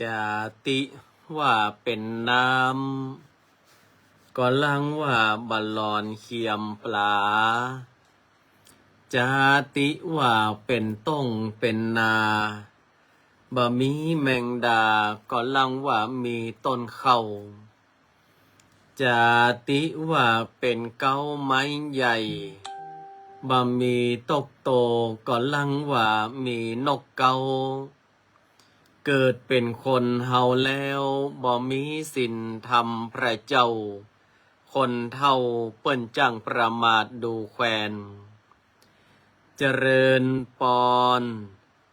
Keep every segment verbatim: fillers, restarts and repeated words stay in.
จาติว่าเป๋นน้ำ ก็ลังว่าบ่หลอนเขียมปลา จาติว่าเป๋นต้งเป๋นนา บ่มีแมงดา ก็ลังว่ามีต้นเข้า จาติว่าเป๋นเก๊าไม้ใหญ่ บ่มีตกโต ก็ลังว่ามีนกเก๊า เกิดเป๋นคนเฮาแล้ว บ่มีศีลธรรมพระเจ้า คนเฒ่าเปิ้นจ้างประมาทดูแควน เจริญปอน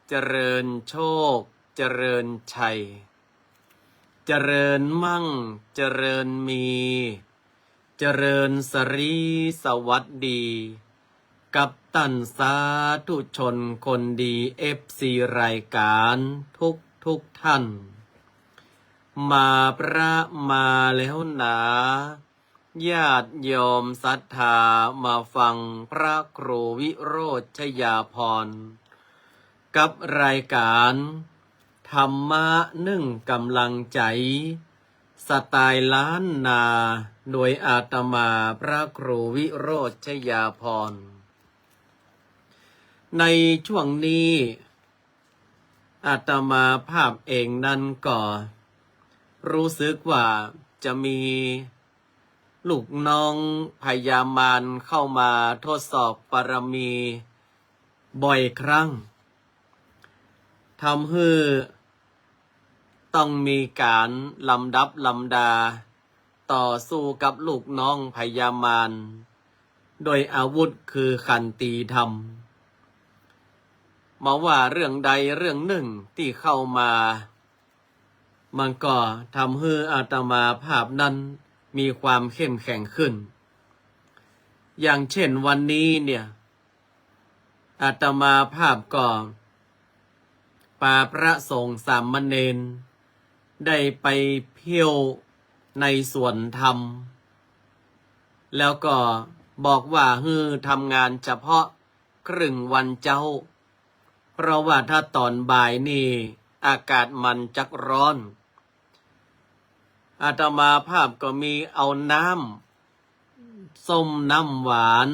เจริญโชค เจริญชัย เจริญมั่ง เจริญมี เจริญสรีสวัสดี กับต้านสาธุชนคนดี เอฟซี รายก๋านทุกทุกท่าน มาพระมาแล้วหนา ญาติโยมศรัทธามาฟังพระครูวิโรจน์ชยาภรณ์ กับรายก๋านธรรมะนึ่งกำลังใจ๋ สไตล์ล้านนา โดยอาตมาพระครูวิโรจน์ชยาภรณ์ ในช่วงนี้ อาตมาภาพเองนั้นก็รู้สึกว่าจะมีลูกน้องพญามารเข้ามาทดสอบบารมีบ่อยครั้ง ทำหื้อต้องมีก๋านลำดับลำดา ต่อสู้กับลูกน้องพญามาร โดยอาวุธคือขันตีธรรม มาว่าเรื่องใดเรื่องนึ่งตี้เข้ามา มันก็ทำหื้ออาตมาภาพนั้นมีความเข้มแข็งขึ้น อย่างเช่นวันนี้เนี่ย อาตมาภาพก็ปาพระสงฆ์สามเณรได้ไปเที่ยวในสวนธรรม แล้วก็บอกว่าหื้อทำงานเฉพาะครึ่งวันเจ๊า เพราะว่าถ้าต๋อนบ่ายนี่อากาศมันจักร้อน อาตมาภาพก็มีเอาน้ำส้มน้ำหวาน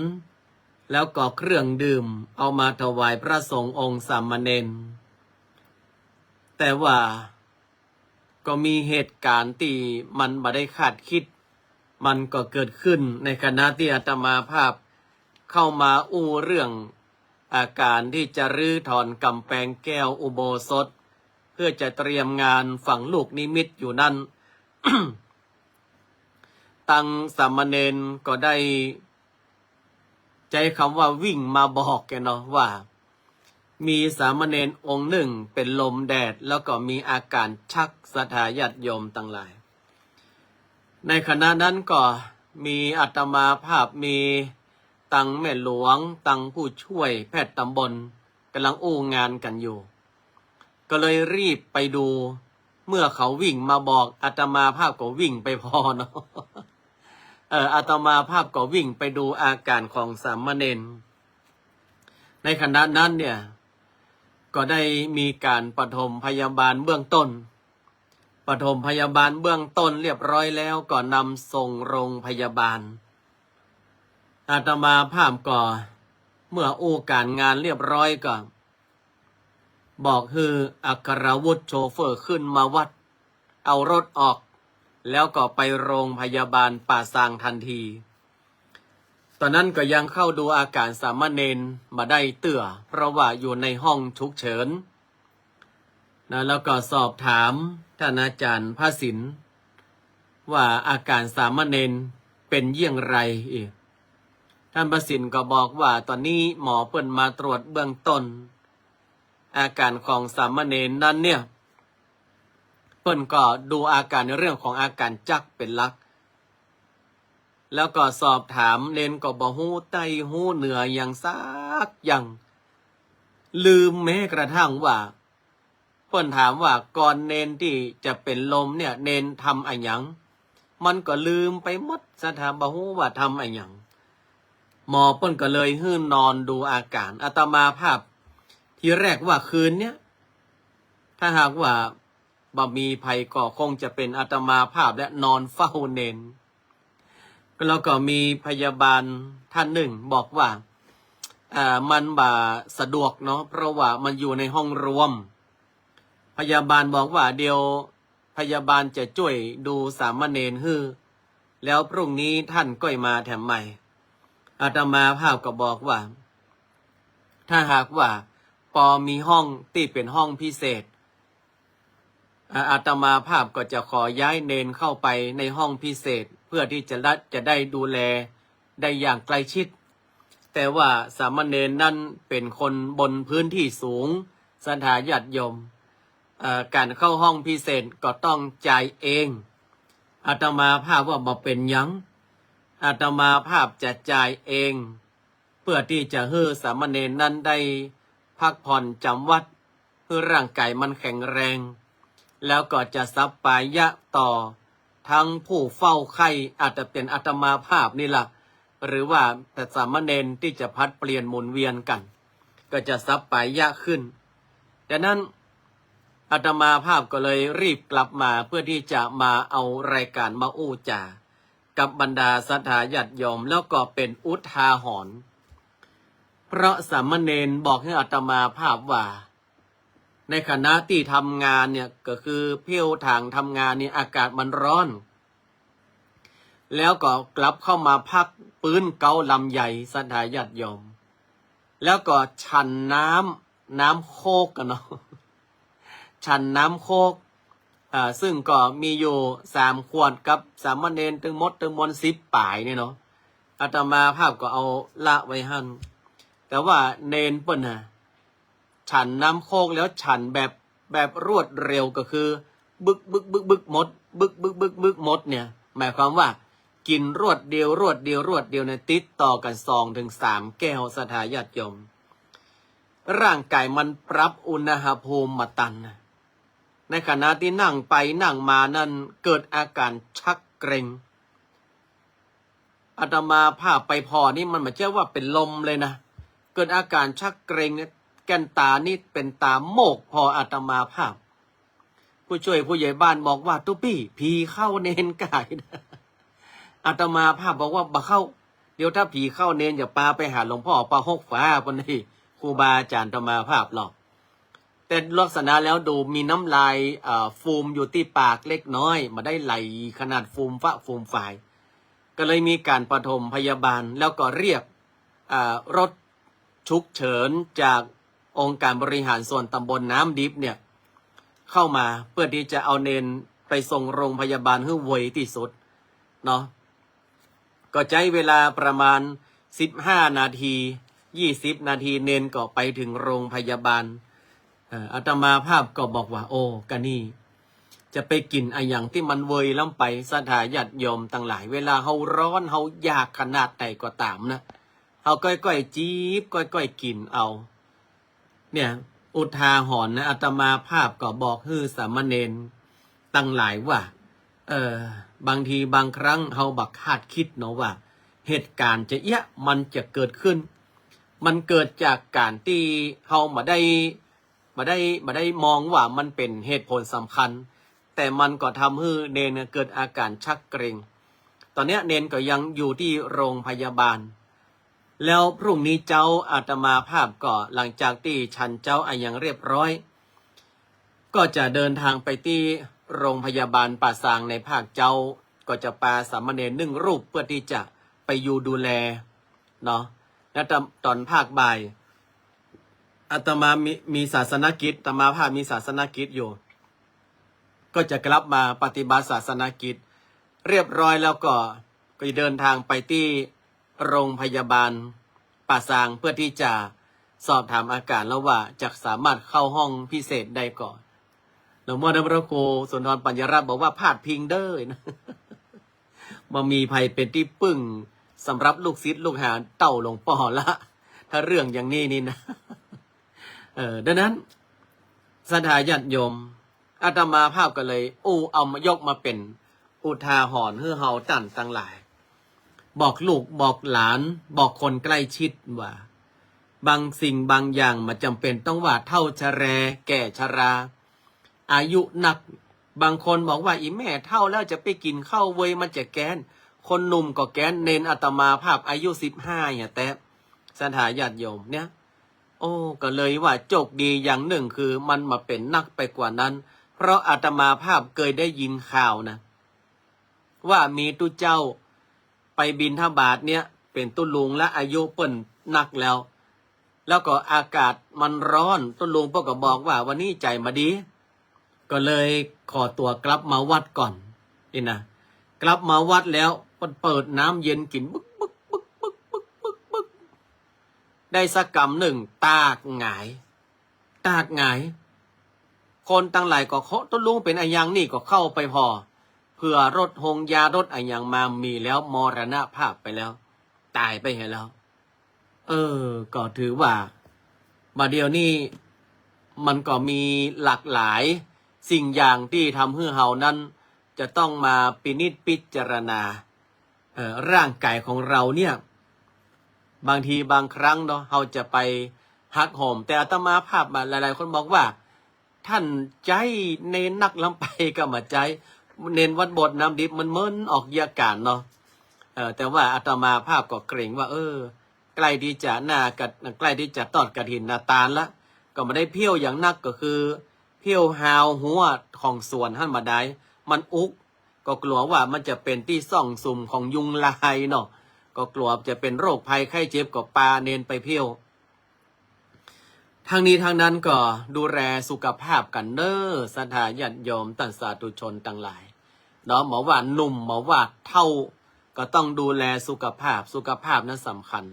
แล้วก็เครื่องดื่มเอามาถวายพระสงฆ์องค์สามเณร แต่ว่าก็มีเหตุก๋ารณ์ตี้มันบ่ได้คาดคิด มันก็เกิดขึ้นในขณะตี้อาตมาภาพเข้ามาอู้เรื่องอาก๋านตี้จะรื้อถอนก๋ำแปงแก้วอุโบสถ เพื่อจะเตรียมงานฝังลูกนิมิตอยู่นั้น ตังสามเณรก็ได้ใจ๊กำว่าวิ่งมาบอกแกเนาะว่า มีสามเณรองค์นึ่งเป๋นลมแดด แล้วก็มีอาก๋านชัก ศรัทธาญาติโยมตังหลาย ในขณะนั้นก็มีอาตมาภาพ มีตังแม่หลวง ตังผู้ช่วยแพทย์ต๋ำบล ก่ำลังอู้งานกั๋นอยู่ ก็เลยรีบไปดู เมื่อเขาวิ่งมาบอก อาตมาภาพก็วิ่งไปผ่อเนาะ เออ อาตมาภาพก็วิ่งไปดูอาก๋านของสามเณร ในขณะนั้นเนี่ย ก็ได้มีก๋านปฐมพยาบาลเบื้องต้น ปฐมพยาบาลเบื้องต้นเรียบร้อยแล้ว ก็นำส่งโรงพยาบาล อาตมาภาพก็เมื่ออู้ก๋านงานเรียบร้อยก็ บอกหื้ออัครวุฒิโชเฟอร์ขึ้นมาวัด เอารถออก แล้วก็ไปโรงพยาบาลป่าซางทันที ต๋อนนั้นก็ยังเข้าดูอาก๋านสามเณรบ่ได้เตื้อ เพราะว่าอยู่ในห้องฉุกเฉินนะ แล้วก็สอบถามต้านอาจ๋ารย์พระสิน ว่าอาก๋านสามเณรเป๋นอย่างไรอีก ต้านพระสินก็บอกว่าต๋อนนี้หมอเปิ้นมาตรวจเบื้องต้น อาก๋านของสามเณรนั้นเนี่ย เปิ้นก็ดูอาก๋านในเรื่องของอาก๋านจักรเป๋นหลัก แล้วก็สอบถามเณรก็บ่ฮู้ใต้ฮู้เหนือหยังสักอย่าง ลืมแม้กระทั่งว่า เปิ้นถามว่าก่อนเณรตี้จะเป๋นลมเนี่ย เณรทำอะหยัง มันก็ลืมไปหมด ศรัทธาบ่ฮู้ว่าทำอะหยัง หมอเปิ้นก็เลยหื้อนอนดูอาก๋าน อาตมาภาพ ทีแรกว่าคืนเนี้ย ถ้าหากว่า บ่มีใผก็คงจะเป๋นอาตมาภาพและนอนเฝ้าเณร แล้วก็มีพยาบาลท่านนึ่งบอกว่า อ่า มันบ่สะดวกเนาะ เพราะว่ามันอยู่ในห้องรวม พยาบาลบอกว่า เดี๋ยวพยาบาลจะจ้วยดูสามเณรหื้อ แล้วพรุ่งนี้ท่านก้อยมาแถมใหม่ อาตมาภาพก็บอกว่า ถ้าหากว่าปอมีห้องตี้เป๋นห้องพิเศษ อ่า อาตมาภาพก็จะขอย้ายเณรเข้าไปในห้องพิเศษ เพื่อที่จะได้ จะได้ดูแลได้อย่างใกล้ชิด แต่ว่าสามเณรนั้นเป๋นคนบนพื้นที่สูง ศรัทธาญาติโยม เอ่อ ก๋านเข้าห้องพิเศษก็ต้องจ่ายเอง อาตมาภาพว่าบ่เป๋นหยัง อาตมาภาพจะจ่ายเอง เพื่อที่จะหื้อสามเณรนั้นได้พักผ่อนจ๋ำวัด หื้อร่างก๋ายมันแข็งแรง แล้วก็จะสัปปายะต่อทั้งผู้เฝ้าไข้ อาจจะเป๋นอาตมาภาพนี่ล่ะ หรือว่าแต่สามเณรที่จะผลัดเปลี่ยนหมุนเวียนกั๋น ก็จะสัปปายะขึ้น ดังนั้นอาตมาภาพก็เลยรีบกลับมาเพื่อที่จะมาเอารายก๋านมาอู้จ๋า กับบรรดาศรัทธาญาติโยม แล้วก็เป๋นอุทาหรณ์ เพราะสามเณรบอกหื้ออาตมาภาพว่า ในขณะตี้ทำงานเนี่ย ก็คือเพี้ยวถางทำงานเนี่ย อากาศมันร้อน แล้วก็กลับเข้ามาพักปื๊นเก๊าลำไย ศรัทธาญาติโยม แล้วก็ฉันน้ำ น้ำโค้กกั๋นเนาะ ฉันน้ำโค้ก อ่า ซึ่งก็มีอยู่สามขวดกับสามเณรตึงหมดตึงมวลสิบป๋ายเนี่ยเนาะ อาตมาภาพก็เอาละไว้หั้น แต่ว่าเณรเปิ้นน่ะ ฉันน้ำโค้กแล้วฉันแบบ แบบรวดเร็ว ก็คือ บึก บึก บึก บึก หมด บึก บึก บึก บึก หมดเนี่ย หมายความว่ากิ๋นรวดเดียว รวดเดียว รวดเดียวเนี่ย ติดต่อกั๋นสองถึงสามแก้ว ศรัทธาญาติโยม ร่างก๋ายมันปรับอุณหภูมิบ่ตันนะ ในขณะตี้นั่งไปนั่งมานั้น เกิดอาก๋านชักเกร็ง อาตมาภาพไปผ่อนี่มันบ่ใจ้ว่าเป๋นลมเลยนะ เกิดอาก๋านชักเกร็งเนี่ย แก่นต๋านี่เป๋นต๋าโมกผ่ออาตมาภาพ ผู้จ้วยผู้ใหญ่บ้านบอกว่า ตุ๊ปี้ ผีเข้าเณรก่ายนะ อาตมาภาพบอกว่า บ่เข้า เดี๋ยวถ้าผีเข้าเณรอย่าปาไปหาหลวงป้อป๋าหกฝา ปะนี่ ครูบาอาจ๋ารย์อาตมาภาพหรอก แต่ลักษณะแล้วดูมีน้ำลาย เอ่อ ฟูมอยู่ตี้ปากเล็กน้อย บ่ได้ไหลขนาดฟูมฟะฟูมฝาย ก็เลยมีก๋านปฐมพยาบาล แล้วก็เรียก เอ่อ รถ ฉุกเฉินจากองค์การบริหารส่วนตำบลน้ำดิบเนี่ย เข้ามาเพื่อตี้จะเอาเณรไปส่งโรงพยาบาลหื้อไวตี้สุดเนาะ ก็ใจ๊เวลาประมาณสิบห้านาที ยี่สิบนาที เณรก็ไปเถิงโรงพยาบาล เอ่อ อาตมาภาพก็บอกว่า โอ้ กะนี่ จะไปกิ๋นอะหยังตี้มันไวล้ำไป ศรัทธาญาติโยมตังหลาย เวลาเฮาร้อนเฮาอยากขนาดไหนก็ต๋ามนะ เฮาก้อยๆ จิบ ก้อยๆ กิ๋นเอา เนี่ย อุทาหรณ์นะ อาตมาภาพก็บอกหื้อสามเณรตังหลายว่า เอ่อ บางทีบางครั้งเฮาบ่คาดคิดเนาะว่า เหตุก๋ารณ์จะเอี้ยะ มันจะเกิดขึ้น มันเกิดจากก๋ารณ์ตี้เฮาบ่ได้ บ่ได้ บ่ได้มองว่ามันเป๋นเหตุผลสำคัญ แต่มันก็ทำหื้อเณรเนี่ยเกิดอาก๋ารชักเกร็ง ต๋อนเนี้ยเณรก็ยังอยู่ตี้โรงพยาบาล แล้วพรุ่งนี้เจ๊าอาตมาภาพก็หลังจากตี้ฉันเจ๊าอะหยังเรียบร้อย ก็จะเดินทางไปตี้โรงพยาบาลป่าซางในภาคเจ๊า ก็จะปาสามเณรนึ่งรูปเพื่อตี้จะไปอยู่ดูแลเนาะ แล้วต๋อน ต๋อนภาคบ่าย อาตมามี มีศาสนกิจ อาตมาภาพมีศาสนกิจอยู่ ก็จะกลับมาปฏิบัติศาสนกิจ เรียบร้อยแล้วก็ ก็จะเดินทางไปตี้โรงพยาบาลป่าซาง เพื่อตี้จะสอบถามอาก๋ารแล้วว่าจะสามารถเข้าห้องพิเศษได้ก่อ หลวงพ่อท่านพระครูสุนทรปัญญารัตน์บอกว่า พาดพิงเด้อนะ บ่มีใผเป๋นตี้ปึ้งสำหรับลูกศิษย์ลูกหาเต้าหลวงป้อละ ถ้าเรื่องอย่างนี้นี่นะ เออ ดังนั้น ศรัทธาญาติโยม อาตมาภาพก็เลยอู้เอามายกมาเป๋นอุทาหรณ์หื้อเฮาต้านตังหลาย บอกลูกบอกหลาน บอกคนใกล้ชิดว่า บางสิ่งบางอย่างบ่จ๋ำเป๋นต้องว่าเฒ่าชะแร แก่ชรา อายุนัก บางคนบอกว่า อี่แม่เฒ่าแล้วจะไปกิ๋นข้าวเวย มันจะแก๊น คนหนุ่มก็แก๊น เณรอาตมาภาพอายุสิบห้าเนี่ยแต๊ ศรัทธาญาติโยมเนี่ย โอ้ ก็เลยว่าโจคดีอย่างนึ่งคือมันบ่เป๋นนักไปกว่านั้น เพราะอาตมาภาพเกยได้ยินข่าวนะ ว่ามีตุ๊เจ้าไปบิณฑบาตเนี่ย เป๋นตุ๊ลุงละ อายุเปิ้นนักแล้ว แล้วก็อากาศมันร้อน ตุ๊ลุงเปิ้นก็บอกว่า วันนี้ใจ๋บ่ดี ก็เลยขอตั๋วกลับมาวัดก่อน นี่นะ กลับมาวัดแล้ว เปิ้นเปิดน้ำเย็นกิ๋น บึกบึก ได้สักกำนึ่ง ตากหงาย ตากหงาย คนตังหลายก็ ตุ๊ลุงเป๋นอะหยังนี่ ก็เข้าไปผ่อ เผื่อรถฮงยารถอะหยังมา มีแล้ว มรณภาพไปแล้ว ต๋ายไปเหียแล้ว เออ ก็ถือว่า บ่าเดี่ยวนี้มันก็มีหลากหลายสิ่งอย่างตี้ทำหื้อเฮานั้นจะต้องมาพินิจพิจารณา เอ่อ ร่างก๋ายของเฮาเนี่ย บางทีบางครั้งเนาะ เฮาจะไปหักโหม แต่อาตมาภาพมา หลายๆ คนบอกว่า ต้านใจ๊เณรนักล้ำไป ก็บ่ใจ๊ เณรวัดโบสถ์น้ำดิบมันเหมือนออกเยียะก๋านเนาะ เอ่อ แต่ว่าอาตมาภาพก็เกรงว่า เออ ใก้ตี้จะหน้ากะ ใก้ตี้จะตอดกฐินนาตานละ ก็บ่ได้เผี้ยวอย่างนัก ก็คือเผี้ยวฮาวฮั้วของสวนหั้นบ่ดาย มันอุก ก็กั๋วว่ามันจะเป๋นตี้ซ่องสุมของยุงลายเนาะ ก็กั๋วจะเป๋นโรคภัยไข้เจ็บ ก็ปาเณรไปเผี้ยว ทั้งนี้ทั้งนั้นก็ดูแลสุขภาพกั๋นเน้อ ศรัทธาญาติโยมต้านสาธุชนตังหลายเนาะ บ่ว่าหนุ่มบ่ว่าเฒ่า ก็ต้องดูแลสุขภาพ สุขภาพนั้นสำคัญ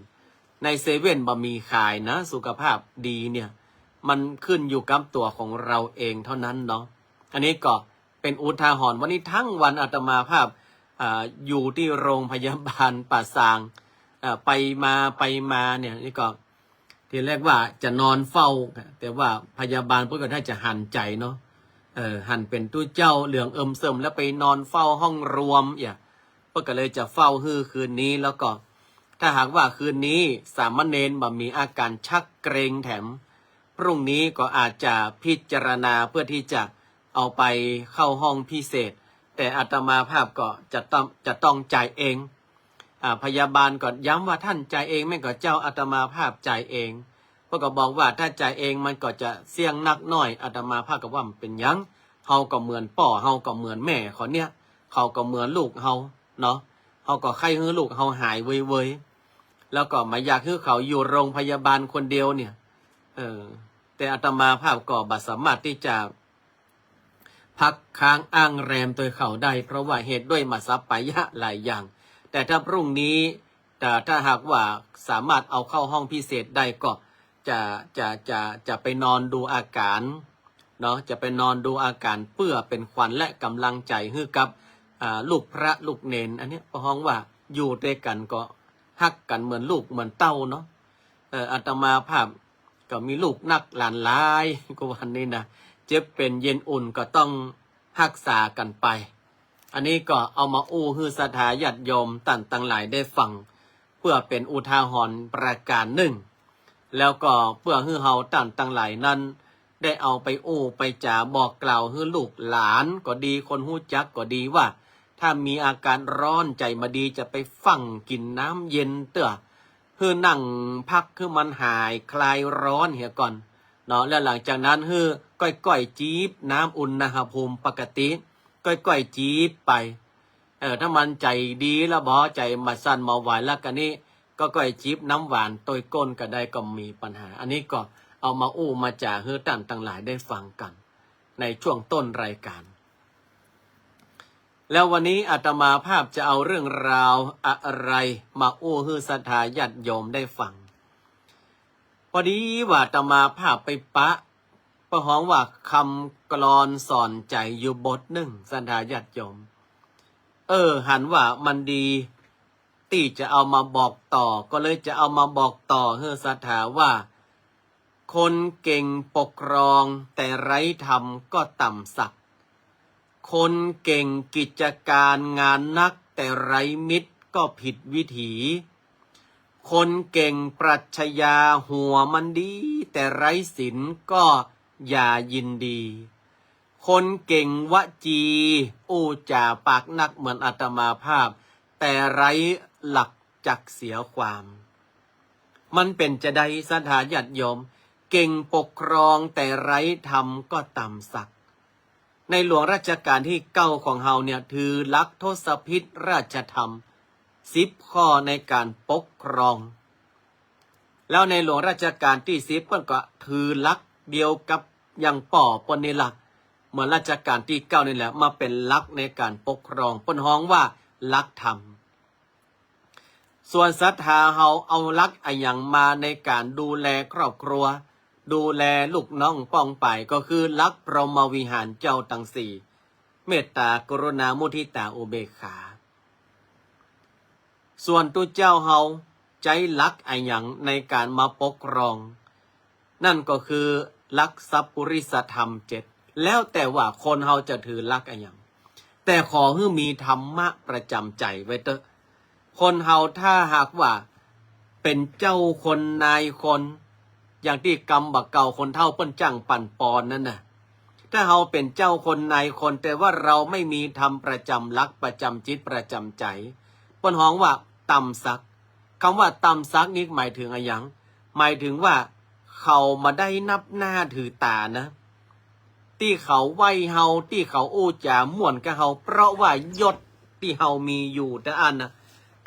ในเซเว่นบ่มีขายนะ สุขภาพดีเนี่ย มันขึ้นอยู่กับตั๋วของเฮาเองเท่านั้นเนาะ อันนี้ก็ เป๋นอุทาหรณ์ วันนี้ทั้งวันอาตมาภาพ อ่า อยู่ตี้โรงพยาบาลป่าซาง อ่า ไปมาไปมาเนี่ย นี่ก็ ทีแรกว่าจะนอนเฝ้า แต่ว่าพยาบาลเปิ้นก็ได้จะหันใจ๋เนาะ เออ หันเป๋นตุ๊เจ้าเหลืองเอิมเสิม แล้วไปนอนเฝ้าห้องรวม เอี่ย เปิ้นก็เลยจะเฝ้าหื้อคืนนี้ แล้วก็ ถ้าหากว่าคืนนี้สามเณรบ่มีอาก๋านชักเกร็งแถม พรุ่งนี้ก็อาจจะพิจารณาเพื่อตี้จะเอาไปเข้าห้องพิเศษ แต่อาตมาภาพก็จะต้อง จะต้องจ่ายเอง อ่า พยาบาลก็ย้ำว่าต้านจ่ายเองแม่นก่อเจ้า อาตมาภาพจ่ายเอง เปิ้นก็บอกว่าถ้าจ่ายเองมันก็จะเสี้ยงนักหน้อย อาตมาภาพก็ว่าบ่เป๋นหยัง เฮาก็เหมือนป้อ เฮาก็เหมือนแม่เขาเนี่ย เขาก็เหมือนลูกเฮาเนาะ เฮาก็ใค่หื้อลูกเฮาหายเวยๆ แล้วก็บ่อยากหื้อเขาอยู่โรงพยาบาลคนเดียวเนี่ย เออ แต่อาตมาภาพก็บ่สามารถตี้จะ พักค้างอ้างแรมตวยเขาได้ เพราะว่าเหตุด้วยมัสสะปายะหลายอย่าง แต่ถ้าพรุ่งนี้ แต่ถ้าหากว่าสามารถเอาเข้าห้องพิเศษได้ก็จะ จะ จะ จะไปนอนดูอาก๋านเนาะ จะไปนอนดูอาก๋านเปื้อเป๋นขวัญและก๋ำลังใจ๋หื้อกับ อ่า ลูกพระลูกเณร อันเนี้ย เปิ้นฮ้องว่าอยู่ตวยกั๋นก็ฮักกั๋นเหมือนลูกเหมือนเต้าเนาะ เออ อาตมาภาพ ก็มีลูกนักหลานหลาย ก็วันนี้นะ เจ็บเป๋นเย็นอุ่นก็ต้องฮักษากั๋นไป อันนี้ก็เอามาอู้หื้อศรัทธาญาติโยมต้านตังหลายได้ฟัง เปื้อเป๋นอุทาหรณ์ประก๋านนึ่ง แล้วก็เปื้อหื้อเฮาต้านตังหลายนั้น ได้เอาไปอู้ไปจ๋าบอกกล่าวหื้อลูกหลานก็ดี คนฮู้จักก็ดีว่า ถ้ามีอาก๋านร้อนใจ๋บ่ดีจะไปฟั่งกิ๋นน้ำเย็นเตื้อ หื้อนั่งพักหื้อมันหายคลายร้อนเหียก่อนเนาะ แล้วหลังจากนั้นหื้อก้อยๆ จี๊บน้ำอุณหภูมิปกติ ก้อยๆ จี๊บไป เออ ถ้ามันใจ๋ดีแล้วบ่ ใจ๋บ่สั่นบ่ไหวแล้วกะนี้ ก้อยๆ จี๊บน้ำหวานตวยก้นก็ได้ ก็บ่มีปัญหา อันนี้ก็เอามาอู้มาจ๋าหื้อต้านตังหลายได้ฟังกั๋น ในช่วงต้นรายก๋าน แล้ววันนี้อาตมาภาพจะเอาเรื่องราวอะไรมาอู้หื้อศรัทธาญาติโยมได้ฟัง พอดีว่าอาตมาภาพไปปะ เปิ้นฮ้องว่าคำกลอนสอนใจ๋อยู่บทนึ่ง ศรัทธาญาติโยม เออ หันว่ามันดี ตี้จะเอามาบอกต่อ ก็เลยจะเอามาบอกต่อหื้อศรัทธาว่า คนเก่งปกครองแต่ไร้ธรรมก็ต่ำสัก คนเก่งกิจก๋านงานนักแต่ไร้มิตรก็ผิดวิถี คนเก่งปรัชญาหัวมันดีแต่ไร้ศีลก็อย่ายินดี คนเก่งวจี อู้จ๋าปากนักเหมือนอาตมาภาพ แต่ไร้หลักจักเสียความ มันเป๋นจาใด ศรัทธาญาติโยม เก่งปกครองแต่ไร้ธรรมก็ต่ำสัก ในหลวงรัชกาลตี้เก้าของเฮาเนี่ย ถือหลักทศพิธราชธรรมสิบข้อในการปกครอง แล้วในหลวงรัชกาลตี้สิบเปิ้นก็ถือหลักเดียวกับอย่างป้อเปิ้นนี่ละ เหมือนรัชกาลตี้เก้านี่แหละ มาเป๋นหลักในการปกครอง เปิ้นฮ้องว่าหลักธรรม ส่วนศรัทธาเฮาเอาหลักอะหยังมาในการดูแลครอบครัว ดูแลลูกน้องป้องไป ก็คือหลักพรหมวิหารเจ้าตังสี่ เมตตา กรุณา มุทิตา อุเบกขา ส่วนตุ๊เจ้าเฮาใจ๊หลักอะหยังในการมาปกครอง นั่นก็คือหลักสัพปุริสธรรมเจ็ด แล้วแต่ว่าคนเฮาจะถือหลักอะหยัง แต่ขอหื้อมีธรรมะประจ๋ำใจ๋ไว้เต๊อะ คนเฮาถ้าหากว่าเป๋นเจ้าคนนายคน อย่างตี้กำบ่าเก่าคนเฒ่าเปิ้นจ้างปั่นปอนนั่นน่ะ ถ้าเฮาเป๋นเจ้าคนนายคน แต่ว่าเฮาไม่มีธรรมประจ๋ำหลัก ประจ๋ำจิต ประจ๋ำใจ๋ เปิ้นฮ้องว่าต่ำสัก กำว่าต่ำสักนี่หมายเถิงอะหยัง หมายเถิงว่าเขาบ่ได้นับหน้าถือต๋านะ ตี้เขาไหว้เฮา ตี้เขาอู้จ๋าม่วนกับเฮา เพราะว่ายศตี้เฮามีอยู่แต่อั้นนะ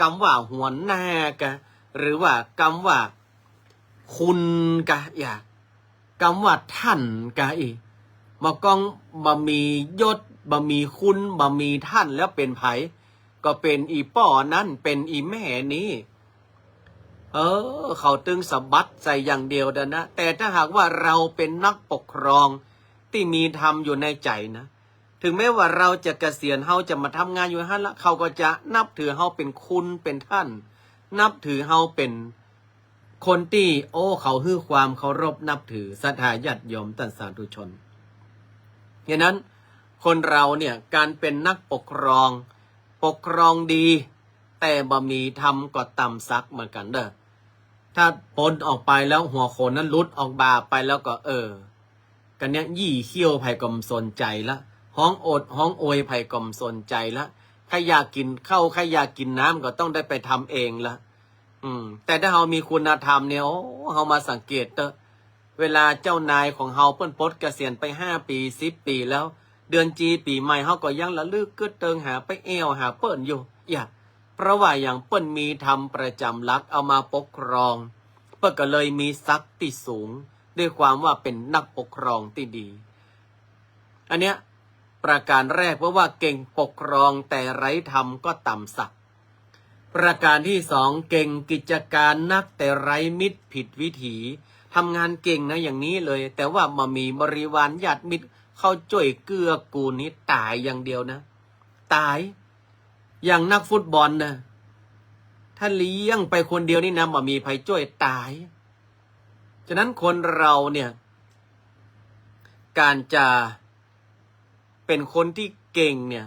กำว่าหัวหน้ากะ หรือว่ากำว่าคุณกะ อย่า กำว่าท่านกะอี้ บ่ก้องบ่มียศ บ่มีคุณ บ่มีท่าน แล้วเป๋นใผ ก็เป๋นอี่ป้อนั้น เป๋นอี่แม่นี้ เออ เขาตึงสะบัดใส่อย่างเดียวเดียวนะ แต่ถ้าหากว่าเฮาเป๋นนักปกครองตี้มีธรรมอยู่ในใจ๋นะ ถึงแม้ว่าเฮาจะเกษียณ เฮาจะมาทำงานอยู่หั้นละ เขาก็จะนับถือเฮาเป๋นคุณเป๋นท่าน นับถือเฮาเป๋นคนตี้ โอ้ เขาหื้อความเคารพนับถือ ศรัทธาญาติโยมต้านสาธุชน ฉะนั้นคนเฮาเนี่ย การเป๋นนักปกครอง ปกครองดี แต่บ่มีธรรมก็ต่ำสักเหมือนกั๋นเด้อ ถ้าป๊นออกไปแล้วหัวโขนนั้นหลุดออกบ่าไปแล้วก็ เออ กั๋นเนี่ยยี่เขี้ยวใผก็บ่สนใจ๋ละ ฮ้องโอดฮ้องโอยใผก็บ่สนใจ๋ละ ใค่อยากกิ๋นข้าว ใค่อยากกิ๋นน้ำก็ต้องได้ไปทำเองละ อืม แต่ถ้าเฮามีคุณธรรมเนี่ย โอ้ เฮามาสังเกตเต๊อะ เวลาเจ้านายของเฮาเปิ้นปลดเกษียณไปห้าปี สิบปีแล้ว เดือนจีปี๋ใหม่เฮาก็ยังระลึกกึ๊ดเติงหาไปแอ่วหาเปิ้นอยู่ อย่า เพราะว่าอย่างเปิ้นมีธรรมประจ๋ำหลักเอามาปกครอง เปิ้นก็เลยมีศักดิ์ตี้สูง ด้วยความว่าเป๋นนักปกครองตี้ดี อันเนี้ย ประการแรก เพราะว่าเก่งปกครองแต่ไร้ธรรมก็ต่ำสัก ประการตี้สอง เก่งกิจการนักแต่ไร้มิตรผิดวิถี ทำงานเก่งนะอย่างนี้เลย แต่ว่าบ่มีบริวารญาติมิตรเข้าจ้วยเกื้อกูลนี่ต๋ายอย่างเดียวนะ ต๋าย อย่างนักฟุตบอลนะ ถ้าเลี้ยงไปคนเดียวนี่นะ บ่มีใผจ้วย ต๋าย ฉะนั้นคนเฮาเนี่ย ก๋านจะเป๋นคนตี้เก่งเนี่ย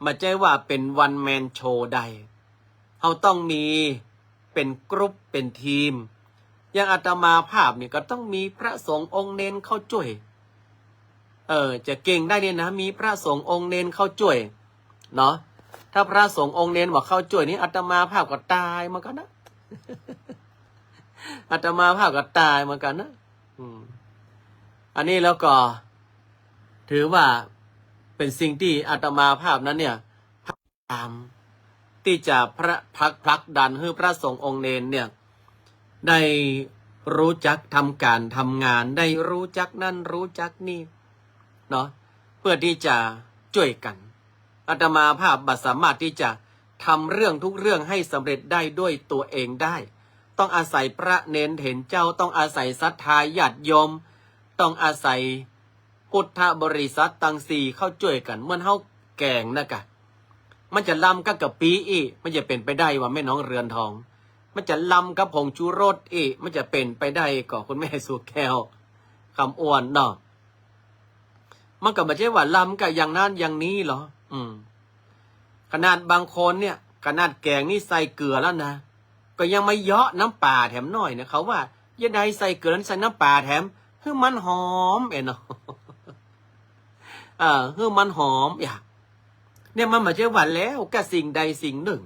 บ่ใจ้ว่าเป๋นวันแมนโชว์ได้ เฮาต้องมีเป๋นกรุ๊ปเป๋นทีม อย่างอาตมาภาพเนี่ยก็ต้องมีพระสงฆ์องค์เณรเข้าจ้วย เออ จะเก่งได้เนี่ยนะ มีพระสงฆ์องค์เณรเข้าจ้วยเนาะ ถ้าพระสงฆ์องค์เณรบ่เข้าจ้วยนี่ อาตมาภาพก็ต๋ายเหมือนกั๋นนะ อาตมาภาพก็ต๋ายเหมือนกั๋นนะ อืม อันนี้แล้วก็ถือว่าเป๋นสิ่งตี้อาตมาภาพนั้นเนี่ย พยายามตี้จะพระ ผลัก ผลักดันหื้อพระสงฆ์องค์เณรเนี่ย ได้ฮู้จักทำก๋านทำงาน ได้ฮู้จักนั่นฮู้จักนี่เนาะ เพื่อตี้จะจ้วยกั๋น อาตมาภาพบ่สามารถตี้จะทำเรื่องทุกเรื่องให้สำเร็จได้ด้วยตัวเองได้ ต้องอาศัยพระเณรเถรเจ้า ต้องอาศัยศรัทธาญาติโยม ต้องอาศัย พุทธบริษัทตังสี่เข้าจ้วยกั๋น เหมือนเฮาแก๋งนะกะ มันจะลำกับกะปิอี้ มันจะเป๋นไปได้ว่าแม่น้องเรือนทอง มันจะลำกับผงชูรสอี้ มันจะเป๋นไปได้ก่อคุณแม่สุแก้ว คำอ้วนเนาะ มันก็บ่ใจ้ว่าลำกับอย่างนั้นอย่างนี้หรอ อืม ขนาดบางคนเนี่ย ขนาดแก๋งนี่ใส่เกลือแล้วนะ ก็ยังมาเยาะน้ำปลาแถมหน่อยนะ เขาว่า อย่าได้ใส่เกลือ ใส่น้ำปลาแถม หื้อมันหอมเองเนาะ เออ หื้อมันหอม อย่า เนี่ยมันบ่ใจ้ว่าแล้วกับสิ่งใดสิ่งนึ่ง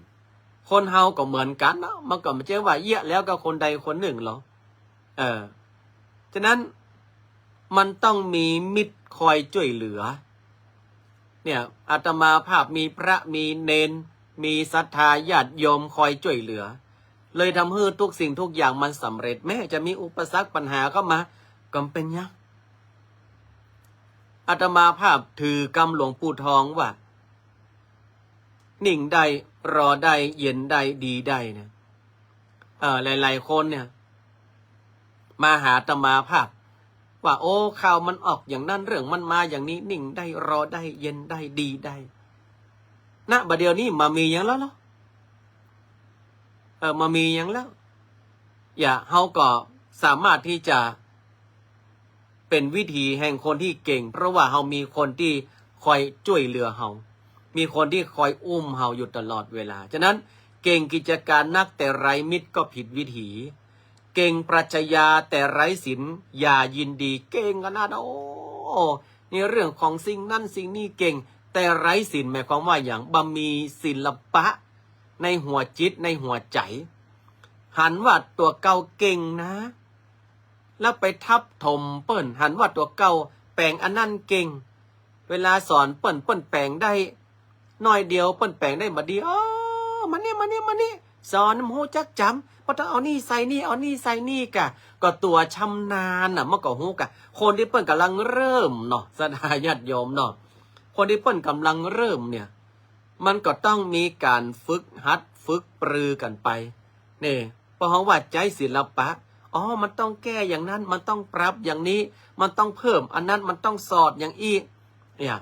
คนเฮาก็เหมือนกั๋นเนาะ มันก็บ่ใจ้ว่าเยียะแล้วกับคนใดคนนึ่งหรอก เออ ฉะนั้นมันต้องมีมิตรคอยจ้วยเหลือ เนี่ย อาตมาภาพมีพระมีเณร มีศรัทธาญาติโยมคอยจ้วยเหลือ เลยทำหื้อทุกสิ่งทุกอย่างมันสำเร็จ แม้จะมีอุปสรรคปัญหาเข้ามา ก็บ่เป๋นหยัง อาตมาภาพถือกำหลวงปู่ทองว่า นิ่งได้ รอได้ เย็นได้ ดีได้นะ เออ หลายๆ คนเนี่ย มาหาอาตมาภาพ ว่า โอ้ ข่าวมันออกอย่างนั้น เรื่องมันมาอย่างนี้ นิ่งได้ รอได้ เย็นได้ ดีได้ ณ บ่าเดี่ยวนี้บ่มีหยังแล้วเหรอ เออ บ่มีหยังแล้ว อย่า เฮาก็สามารถตี้จะ เป๋นวิถีแห่งคนตี้เก่ง เพราะว่าเฮามีคนตี้คอยจ้วยเหลือเฮา มีคนตี้คอยอุ้มเฮาอยู่ตลอดเวลา ฉะนั้นเก่งกิจก๋านนัก แต่ไร้มิตรก็ผิดวิถี เก่งปรัชญาแต่ไร้ศีล อย่ายินดี เก่งขนาด โอ้ ในเรื่องของสิ่งนั้นสิ่งนี้เก่ง แต่ไร้ศีลหมายความว่าหยัง บ่มีศิลปะในหัวจิตในหัวใจ๋ หันว่าตั๋วเก่าเก่งนะ แล้วไปทับถมเปิ้น หันว่าตั๋วเก่าแป๋งอันนั้นเก่ง เวลาสอนเปิ้น เปิ้นแป๋งได้น้อยเดียว เปิ้นแป๋งได้บ่ดี เออ มานี่ มานี่ มานี่ สอนหื้อฮู้จักจ๋ำ บ่ต้องเอานี่ใส่นี่ เอานี่ใส่นี่ก่ะ ก็ตั๋วชำนาญน่ะ มันก็ฮู้ก่ะ คนตี้เปิ้นก่ำลังเริ่มเนาะ ศรัทธาญาติโยมเนาะ คนตี้เปิ้นก่ำลังเริ่มเนี่ย มันก็ต้องมีก๋านฝึกหัดฝึกปรือกั๋นไป นี่ เพราะเฮาว่าใจ๊ศิลปะ อ๋อ มันต้องแก้อย่างนั้น มันต้องปรับอย่างนี้ มันต้องเพิ่มอันนั้น มันต้องสอดอย่างอี้ เนี่ย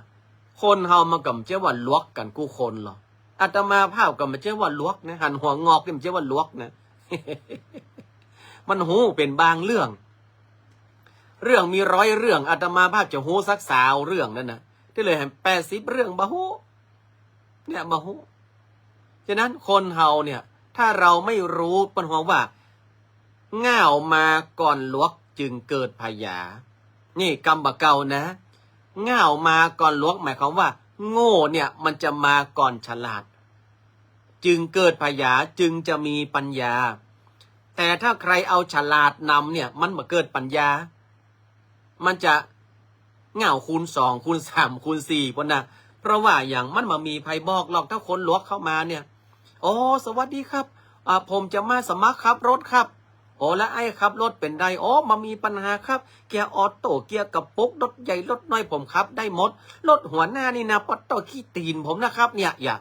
คนเฮามันก็บ่ใจ้ว่าหลวกกั๋นกู้คนหรอก อาตมาภาพก็บ่ใจ้ว่าหลวกนะ หันหัวงอกนี่บ่ใจ้ว่าหลวกนะ มันฮู้เป๋นบางเรื่อง เรื่องมีร้อยเรื่อง อาตมาภาพจะฮู้สักซาวเรื่องนั้นนะ ตี้เหลือแหมแปดสิบเรื่องบ่ฮู้ เนี่ย บ่ฮู้ ฉะนั้นคนเฮาเนี่ย ถ้าเราไม่รู้ เปิ้นฮ้องว่า ง่าวมาก่อนหลวกจึงเกิดผญา นี่กำบ่าเก่านะ ง่าวมาก่อนหลวก หมายความว่า โง่เนี่ยมันจะมาก่อนฉลาด จึงเกิดผญา จึงจะมีปัญญา แต่ถ้าใครเอาฉลาดนำเนี่ย มันบ่เกิดปัญญา มันจะง่าวคูณสอง คูณสาม คูณสี่ ปู้นนะ เพราะว่าหยัง มันบ่มีใผบอกหรอก ถ้าคนหลวกเข้ามาเนี่ย โอ้ สวัสดีครับ อ่า ผมจะมาสมัครขับรถครับ โอ้ แล้วอ้ายขับรถเป๋นใด โอ้ บ่มีปัญหาครับ เกียร์ออโต้ เกียร์กระปุก รถใหญ่ รถน้อย ผมขับได้หมด รถหัวหน้านี่นะ ปะโต้ ขี้ตี๋นผมนะครับ เนี่ย อย่า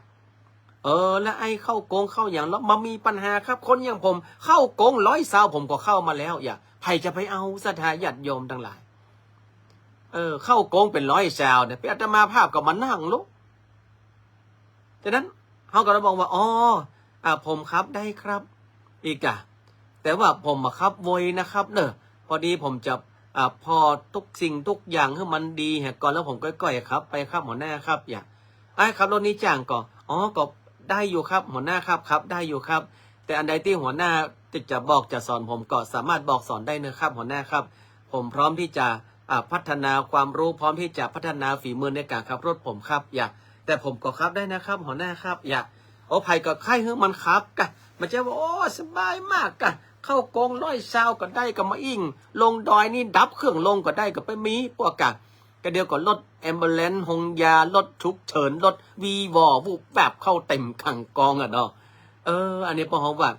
เออ แล้วอ้ายเข้าโกงเข้าหยังหรอ บ่มีปัญหาครับ คนอย่างผมเข้าโกงร้อยซาว ผมก็เข้ามาแล้ว อย่า ใผจะไปเอา ศรัทธาญาติโยมตังหลาย เออ เข้าโกงเป๋นร้อยซาวเนี่ย เป๋นอาตมาภาพก็บ่นั่งลง ฉะนั้นเฮาก็เลยบอกว่า อ๋อ อ่า ผมขับได้ครับ อีกอะ แต่ว่าผมบ่ขับไวนะครับเน่อ พอดีผมจะ อ่า ผ่อทุกสิ่งทุกอย่างหื้อมันดีเหียก่อน แล้วผมก้อยๆ ขับไปครับ หัวหน้าครับ อย่า อ้ายขับรถนี้จ้างก่อ อ๋อ ก็ได้อยู่ครับ หัวหน้าครับ ขับได้อยู่ครับ แต่อันใดตี้หัวหน้าจะบอกจะสอนผมก็สามารถบอกสอนได้เน่อครับ หัวหน้าครับ ผมพร้อมที่จะ อ่า พัฒนาความรู้ พร้อมที่จะพัฒนาฝีมือในก๋านขับรถผมครับ อย่า แต่ผมก็ขับได้นะครับ หัวหน้าครับ อย่า โอ้ ใผก็ใค่หื้อมันขับก่ะ บ่ใจ้ว่า โอ้ สบายมากก่ะ เข้าโกงร้อยซาวก็ได้ ก็มาอิ้ง ลงดอยนี่ดับเครื่องลงก็ได้ ก็ไปมี พวกก่ะ ก็เดี๋ยวก็รถแอมบูเลนซ์ ฮงยา รถฉุกเฉิน รถวีวอ วุบวับเข้าเต็มคังกองอะเนาะ เออ อันนี้เปิ้นฮ้องว่า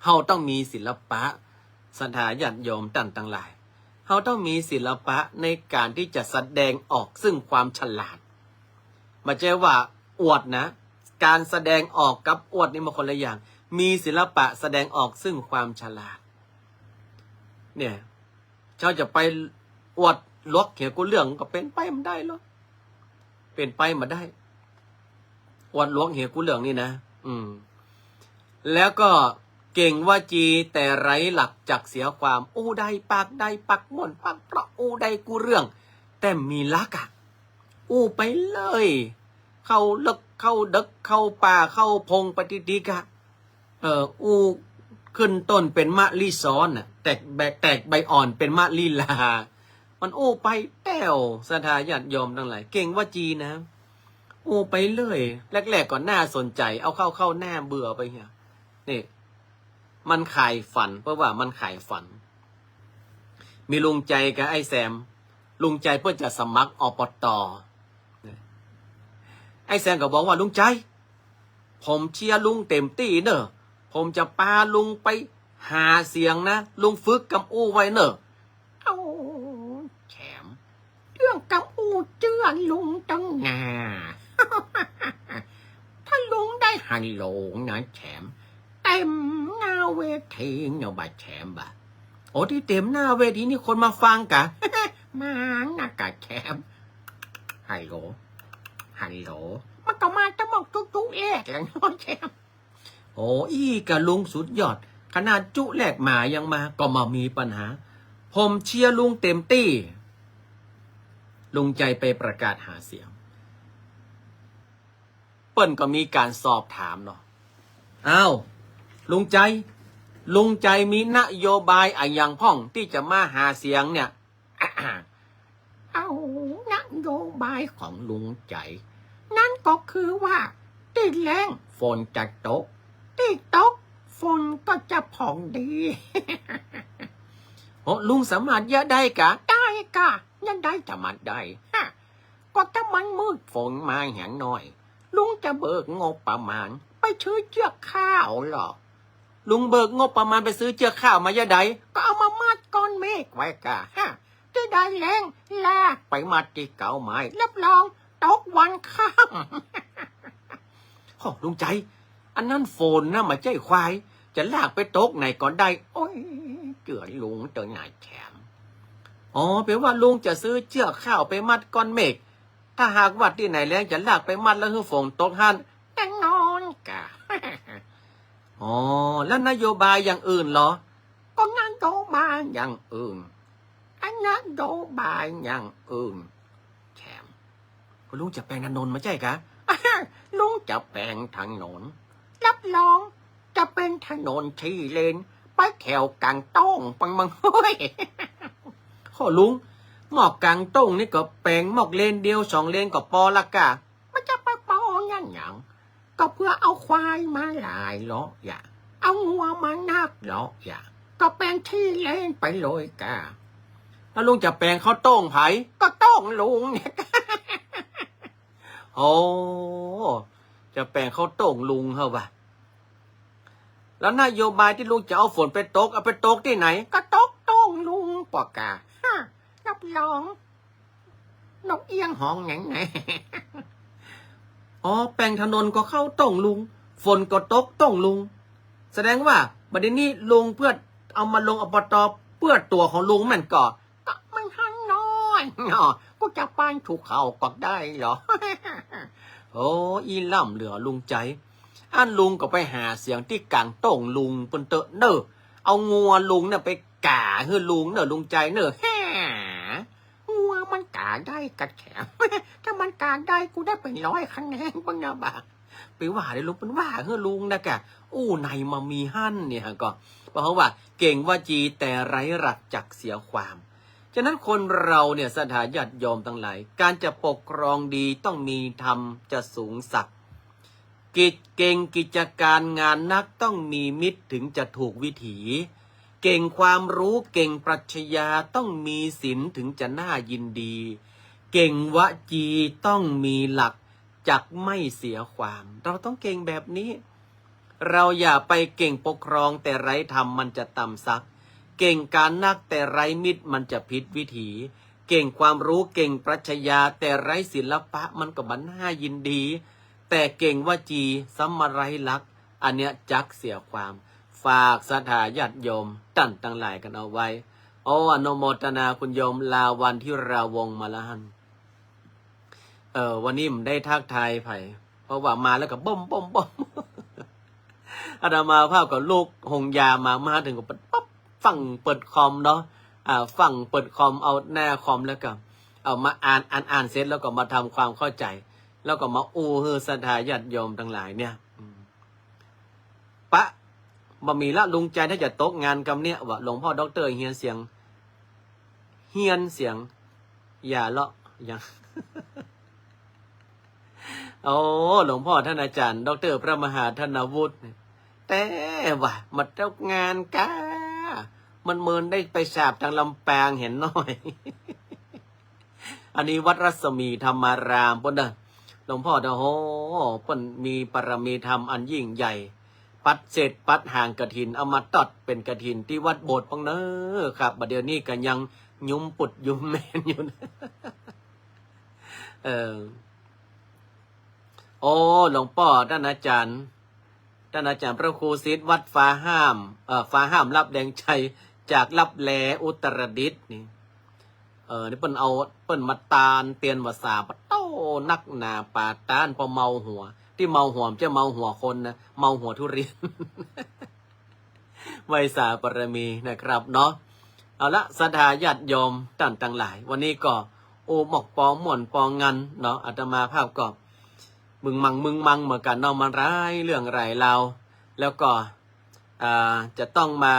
เฮาต้องมีศิลปะ ศรัทธาญาติโยมต้านตังหลาย เฮาต้องมีศิลปะในก๋านตี้จะแสดงออกซึ่งความฉลาด บ่ใจ้ว่าอวดนะ ก๋านแสดงออกกับอวดนี่มันคนละอย่าง มีศิลปะแสดงออกซึ่งความฉลาด เนี่ย เจ้าจะไปอวดหลวกเหียกู้เรื่องก็เป๋นไปบ่ได้หรอก เป๋นไปบ่ได้ อวดหลวกเหียกู้เรื่องนี่นะ อืม แล้วก็เก่งวจีแต่ไร้หลักจักเสียความ อู้ได้ปากได้ปากม่วนปากเปราะ อู้ได้กู้เรื่อง แต่บ่มีหลักอะ อู้ไปเลย เข้าเลิกเข้าเดิก เข้าป่าเข้าพงไปติกๆ อะ เออ อู้ขึ้นต้นเป๋นมะลิซ้อนน่ะ แตกใบ แตกใบอ่อนเป๋นมะลิลา มันอู้ไป แล้วศรัทธาญาติโยมตังหลาย เก่งวจีนะ อู้ไปเรื่อย แรกๆ ก็น่าสนใจ๋ เอาเข้าๆ น่าเบื่อไปเหีย นี่ มันขายฝัน เพราะว่ามันขายฝัน มีลุงใจ๋กับไอ้แซม ลุงใจ๋เปิ้นจะสมัคร อบต. ไอ้แซมก็บอกว่า ลุงใจ๋ ผมเชียร์ลุงเต็มตี้เน่อ ผมจะปาลุงไปหาเสียงนะ ลุงฝึกกำอู้ไว้เน่อ เอ้า แซม เรื่องกำอู้เจื้อลุงตังหน้า ถ้าลุงได้ฮัลโหลนะแซม เต็มหน้าเวทีเนาะบ่าแซมบ่า โอ้ ตี้เต็มหน้าเวทีนี่คนมาฟังกะ มานะกะแซม ฮัลโหล ฮัลโหล มันก็มาตะหมอกจุ๊จุ๊แรกแล้วเนาะแซม โอ้ อี้กะลุงสุดยอด ขนาดจุ๊แรกมายังมา ก็บ่มีปัญหา ผมเชียร์ลุงเต็มตี้ ลุงใจ๋ไปประกาศหาเสียง เปิ้นก็มีก๋านสอบถามเนาะ อ้าว ลุงใจ๋ ลุงใจ๋มีนโยบายอะหยังพ่องตี้จะมาหาเสียงเนี่ย เอ้า นโยบายของลุงใจ๋ นั้นก็คือว่า ตี้แล้งฝนจะตก ตี้ตกฝนก็จะผ่องดี โอ้ ลุงสามารถเยียะได้กะ ได้กะ เยียะได้จะมาได้ ฮะ ก็ถ้ามันมืดฝนมาแหงหน้อย ลุงจะเบิกงบประมาณไปซื้อเจื้อข้าวลอ ลุงเบิกงบประมาณไปซื้อเจื้อข้าวมาเยียะใด ก็เอามามัดก้อนเมฆไว้กะ ฮะ ตี้ได้แล้งลากไปมัดตี้เก๊าไม้ รับรองตกวันค่ำ โอ้ ลุงใจ๋ อันนั้นฝนนะ บ่ใจ้ควาย จะลากไปตกไหนก็ได้ โอ้ย เจื้อลุงเต๊อะนาแซม อ๋อ แปลว่าลุงจะซื้อเจื้อข้าวไปมัดก้อนเมฆ ถ้าหากว่าตี้ไหนแล้งจะลากไปมัดแล้วหื้อฝนตกหั้น แน่นอนกะ อ๋อ แล้วนโยบายอย่างอื่นลอ ก็นโยบายอย่างอื่น อันนโยบายอย่างอื่น แซม ก็ลุงจะแปลงถนนบ่ใจ้กะ ลุงจะแปลงถนน รับรองจะเป๋นถนนสี่เลน ไปแถวก๋างโต้งปังมัง โอ้ย โอ้ ลุง หมอกก๋างโต้งนี่ก็แปลงหมอกเลนเดียวสองเลนก็ปอละกะ มันจะไปปอยังหยัง ก็เปื้อเอาควายมาหลายเลาะอย่า เอางัวมานักเลาะอย่า ก็แปลงสี่เลนไปเลยกะ แล้วลุงจะแปลงเข้าโต้งใผ ก็โต้งลุงเนี่ย โอ้ จะแปลงเข้าโต้งลุงเหรอวะ แล้วนโยบายตี้ลุงจะเอาฝนไปตก เอาไปตกตี้ไหน ก็ตกโต้งลุงปอกกะ ฮะ รับรอง นกเอี้ยงฮ้องแหน่งแหน่ง อ๋อ แปลงถนนก็เข้าโต้งลุง ฝนก็ตกโต้งลุง แสดงว่าบัดนี้ลุงเปื้อเอามาลง อบต. เปื้อตั๋วของลุงแม่นก่อ ก็มันหันน้อยเนาะ กูจะปานถูกเขาก็ได้เหรอ โอ้ อี้ล้ำเหลือลุงใจ๋ อันลุงก็ไปหาเสียงตี้ก๋างโต้งลุงเปิ้นเต๊อะเน่อ เอางัวลุงเนี่ยไปก๋าหื้อลุงเน่อลุงใจ๋เน่อ แฮ่ งัวมันก๋าได้กะแถม ถ้ามันก๋าได้กูได้เป๋นร้อยคะแนนเปิ้นนะบ่า ไปว่าเดี๋ยวลุงเปิ้นว่าหื้อลุงนะกะ อู้ไหนมามีหั้นเนี่ยก็ เพราะว่าเก่งวจีแต่ไร้หลักจักเสียความ ฉะนั้นคนเราเนี่ยศรัทธาญาติโยมตังหลาย ก๋านจะปกครองดีต้องมีธรรมจะสูงสักดิ์ กิจ เก่งกิจก๋านงานนักต้องมีมิตรถึงจะถูกวิถี เก่งความรู้เก่งปรัชญาต้องมีศีลถึงจะน่ายินดี เก่งวจีต้องมีหลักจักไม่เสียความ เราต้องเก่งแบบนี้ เราอย่าไปเก่งปกครองแต่ไร้ธรรมมันจะต่ำสักดิ์ เก่งก๋านนักแต่ไร้มิตรมันจะผิดวิถี เก่งความรู้เก่งปรัชญาแต่ไร้ศิลปะมันก็บ่น่ายินดี แต่เก่งวจีซ้ำมาไร้หลัก อันเนี้ยจักเสียความ ฝากศรัทธาญาติโยมต้านตังหลายกั๋นเอาไว้ โอ้ อนุโมทนาคุณโยมลาวัณฑ์ ธีราวงศ์มาละหัน เออ วันนี้บ่ได้ทักทายใผ เพราะว่ามาแล้วก็บ้มบ้มบ้ม อาตมาภาพก็ลุกหงยามา มาถึงก็ปั๊บ ฟั่งเปิดคอมเนาะ อ่า ฟั่งเปิดคอม เอาหน้าคอมแล้วก็เอามาอ่าน อ่าน อ่านเสร็จแล้วก็มาทำความเข้าใจ๋ แล้วก็มาอู้หื้อศรัทธาญาติโยมตังหลายเนี่ย อืม ปะ บ่มีละลุงใจ๋ ถ้าจะตกงานกำเนี้ย ว่าหลวงพ่อด็อกเตอร์เฮียนเสียง เฮียนเสียง อย่าเลาะ อย่าง โอ้ หลวงพ่อต้านอาจ๋ารย์ ด็อกเตอร์พระมหาธนวุฒิ แต่ว่ามาตกงานก้า มันเมินได้ไปสาบตางลำปางเหียน้อย อันนี้วัดรัศมีธรรมารามเปิ้นเน่อ หลวงพ่อเน่อ โห เปิ้นมีปารมีธรรมอันยิ่งใหญ่ ปัดเศษปัดหางกฐิน เอามาตอดเป๋นกฐินตี้วัดโบสถ์ปังเน่อครับ บ่าเดี่ยวนี้ก็ยังยุมปุดยุมแมนอยู่นะ เออ โอ้ หลวงป้อต้านอาจ๋ารย์ ต้านอาจ๋ารย์พระครูสิทธิ์วัดฟ้าห้าม เอ่อ ฟ้าห้ามลับแดงชัย จากลับแลอุตรดิตถ์นี่ เออ นี่เปิ้นเอา เปิ้นมาตานเตียนว่าสาปะโต้นักหนาปาต้าน ปอเมาหัว ตี้เมาหัวบ่ใจ้เมาหัวคนนะ เมาหัวทุเรียน ไหว้สาปารมีนะครับเนาะ เอาละ ศรัทธาญาติโยมต้านตังหลาย วันนี้ก็ โอ้ หมอกปอม่วนปองงันเนาะ อาตมาภาพก็มึงมังมึงมังเหมือนกั๋นเนาะ มาหลายเรื่องหลายราว แล้วก็ อ่า จะต้องมา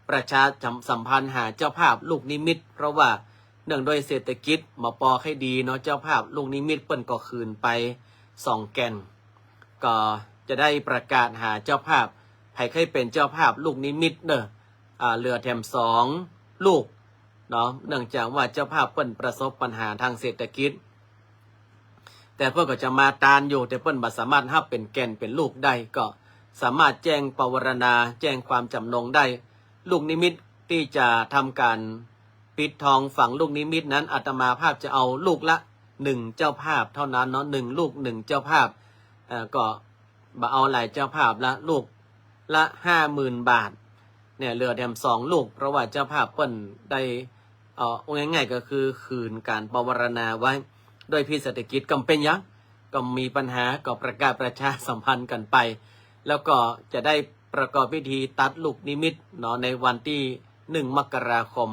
ประชาสัมพันธ์หาเจ้าภาพลูกนิมิต เพราะว่าเนื่องด้วยเศรษฐกิจบ่ปอใค่ดีเนาะ เจ้าภาพลูกนิมิตเปิ้นก็ขืนไปสองแก่น ก็จะได้ประกาศหาเจ้าภาพ ใผใค่เป๋นเจ้าภาพลูกนิมิตเน่อ อ่า เหลือแถมสองลูกเนาะ เนื่องจากว่าเจ้าภาพเปิ้นประสบปัญหาตางเศรษฐกิจ แต่เปิ้นก็จะมาตานอยู่ แต่เปิ้นบ่สามารถฮับเป๋นแก่นเป๋นลูกได้ ก็สามารถแจ้งปวารณา แจ้งความจำนงได้ ลูกนิมิตตี้จะทำก๋านปิดทองฝังลูกนิมิตนั้น อาตมาภาพจะเอาลูกละหนึ่งเจ้าภาพเท่านั้นเนาะ หนึ่งลูกหนึ่งเจ้าภาพ เอ่อ ก็บ่เอาหลายเจ้าภาพละ ลูกละห้าหมื่นบาท เนี่ย เหลือแถมสองลูก เพราะว่าเจ้าภาพเปิ้นได้ เอ่อ เอาง่ายๆ ก็คือขืนก๋านปวารณาไว้ ด้วยพิษเศรษฐกิจ ก็บ่เป๋นหยัง ก็บ่มีปัญหา ก็ประกาศประชาสัมพันธ์กั๋นไป แล้วก็จะได้ประกอบพิธีตัดลูกนิมิตเนาะ ในวันตี้หนึ่งมกราคม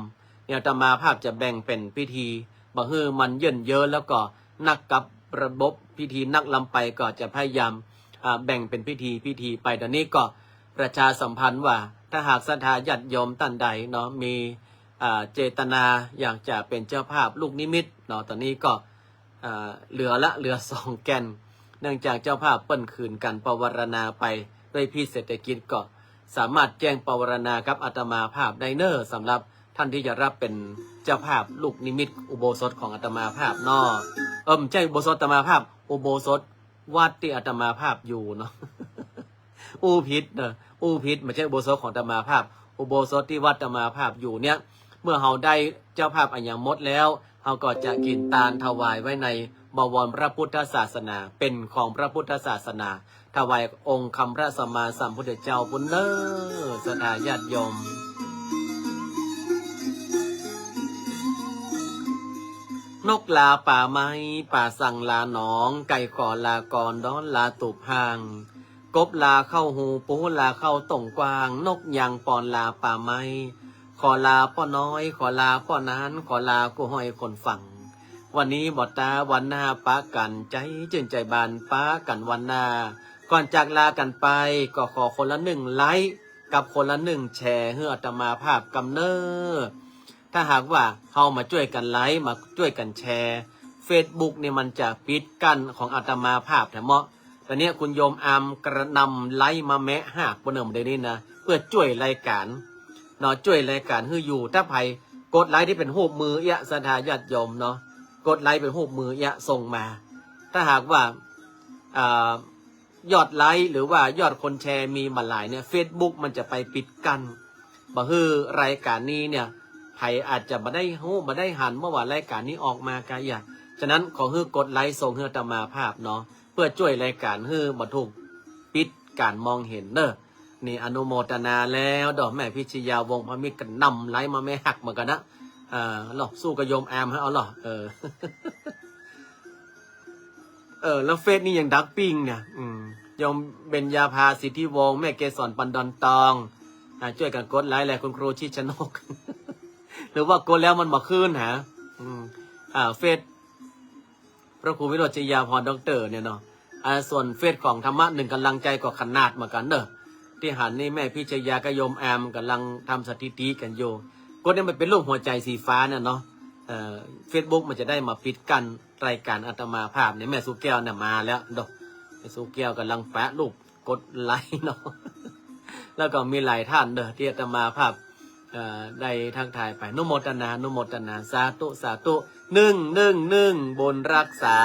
เนี่ย อาตมาภาพจะแบ่งเป๋นพิธี บ่หื้อมันเยินเยอะ แล้วก็หนักกับระบบพิธีนักล้ำไป ก็จะพยายาม อ่า แบ่งเป๋นพิธีพิธีไป ต๋อนนี้ก็ประชาสัมพันธ์ว่า ถ้าหากศรัทธาญาติโยมต้านใดเนาะ มี อ่า เจตนาอยากจะเป๋นเจ้าภาพลูกนิมิตเนาะ ต๋อนนี้ก็ อ่า เหลือละ เหลือสองแก่น เนื่องจากเจ้าภาพเปิ้นขืนก๋านปวารณาไป ด้วยพิษเศรษฐกิจ ก็สามารถแจ้งปวารณากับอาตมาภาพได้เน่อ สำหรับต้านตี้จะฮับเป๋นเจ้าภาพลูกนิมิตอุโบสถของอาตมาภาพเนาะ เอิ่ม บ่ใจ้อุโบสถอาตมาภาพ อุโบสถวัดตี้อาตมาภาพอยู่เนาะ อู้ผิดเน่อ อู้ผิด บ่ใจ้อุโบสถของอาตมาภาพ อุโบสถตี้วัดอาตมาภาพอยู่เนี่ย เมื่อเฮาได้เจ้าภาพอะหยังหมดแล้ว เฮาก็จะกิ๋นตานถวายไว้ในบวรพระพุทธศาสนา เป๋นของพระพุทธศาสนา ถวายองค์คำพระสัมมาสัมพุทธเจ้าปู้นเน่อ ศรัทธาญาติโยม นกลาป่าไม้ ป๋าสั่งลาหนอง ไก่ขอลากอน ดอนลาตูบห้าง กบลาเข้าฮู ปูลาเข้าต้งกว้าง นกยางปอนลาป่าไม้ ขอลาป้อน้อย ขอลาป้อหนาน ขอลากู้ฮ้อยคนฟัง วันนี้บ่ต๋าวันหน้าปะกั๋น ใจ๋จื้นใจ๋บานปะกั๋นวันหน้า ก่อนจากลากั๋นไป ก็ขอคนละหนึ่งไลก์ กับคนละหนึ่งแชร์ หื้ออาตมาภาพกำเน่อ ถ้าหากว่าเฮามาจ้วยกั๋นไลก์ มาจ้วยกั๋นแชร์ เฟซบุ๊กนี่มันจะปิดกั้นของอาตมาภาพแถมเนาะ ต๋อนนี้คุณโยมอามกระหน่ำไลก์มาแมะหากปู้นเน่อ เดี๋ยวนี้นะ เพื่อจ้วยรายก๋านเนาะ จ้วยรายก๋านหื้ออยู่ ถ้าใผกดไลก์ตี้เป๋นฮูปมือเอี้ย ศรัทธาญาติโยมเนาะ กดไลก์เป๋นฮูปมือเอี้ย ส่งมา ถ้าหากว่า อ่า ยอดไลก์หรือว่ายอดคนแชร์มีบ่หลายเนี่ย เฟซบุ๊กมันจะไปปิดกั้น บ่หื้อรายก๋านนี้เนี่ย ใผอาจจะบ่ได้ฮู้ บ่ได้หันเมื่อว่ารายก๋านนี้ออกมาก็อย่าง ฉะนั้นขอหื้อกดไลก์ส่งหื้ออาตมาภาพเนาะ เพื่อจ้วยรายก๋านหื้อบ่ถูกปิดก๋านมองเห็นเน่อ นี่อนุโมทนาแล้วเนาะ แม่พิชยา วงศ์พามิตร กระหน่ำไลก์มาแมะหักเหมือนกั๋นนะ เออ ลอ สู้กับโยมอามหื้อเอาลอ เออ เออ แล้วเฟซนี่ยังดักปิ้งเนี่ย อืม โยมเบญญาภา สิทธิวงศ์ แม่เกสร ปันดอนตอง อ่า จ้วยกั๋นกดไลก์แหละ คุณครูชิดชนก หรือว่ากดแล้วมันบ่ขึ้นหา อืม อ่า เฟซ พระครูวิโรจน์ ชยาภรณ์ ด็อกเตอร์ เนี่ยเนาะ อ่า ส่วนเฟซของธรรมะหนึ่งกำลังใจก็ขนาดเหมือนกั๋นเน่อ ตี้หันนี่แม่พิชยากับโยมอามก๋ำลังทำสถิติกั๋นอยู่ กดนี่มันเป๋นรูปหัวใจ๋สีฟ้าเนี่ยเนาะ เอ่อ เฟซบุ๊กมันจะได้มาปิดกั้นรายการอาตมาภาพเนี่ย แม่สุแก้วเนี่ยมาแล้วเนาะ แม่สุแก้วก่ำลังปะรูปกดไลก์เนาะ แล้วก็มีหลายท่านเนาะตี้อาตมาภาพ เอ่อ ได้ทักทายไป อนุโมทนา อนุโมทนา สาธุ สาธุ นึ่ง นึ่ง นึ่ง บุญรักษา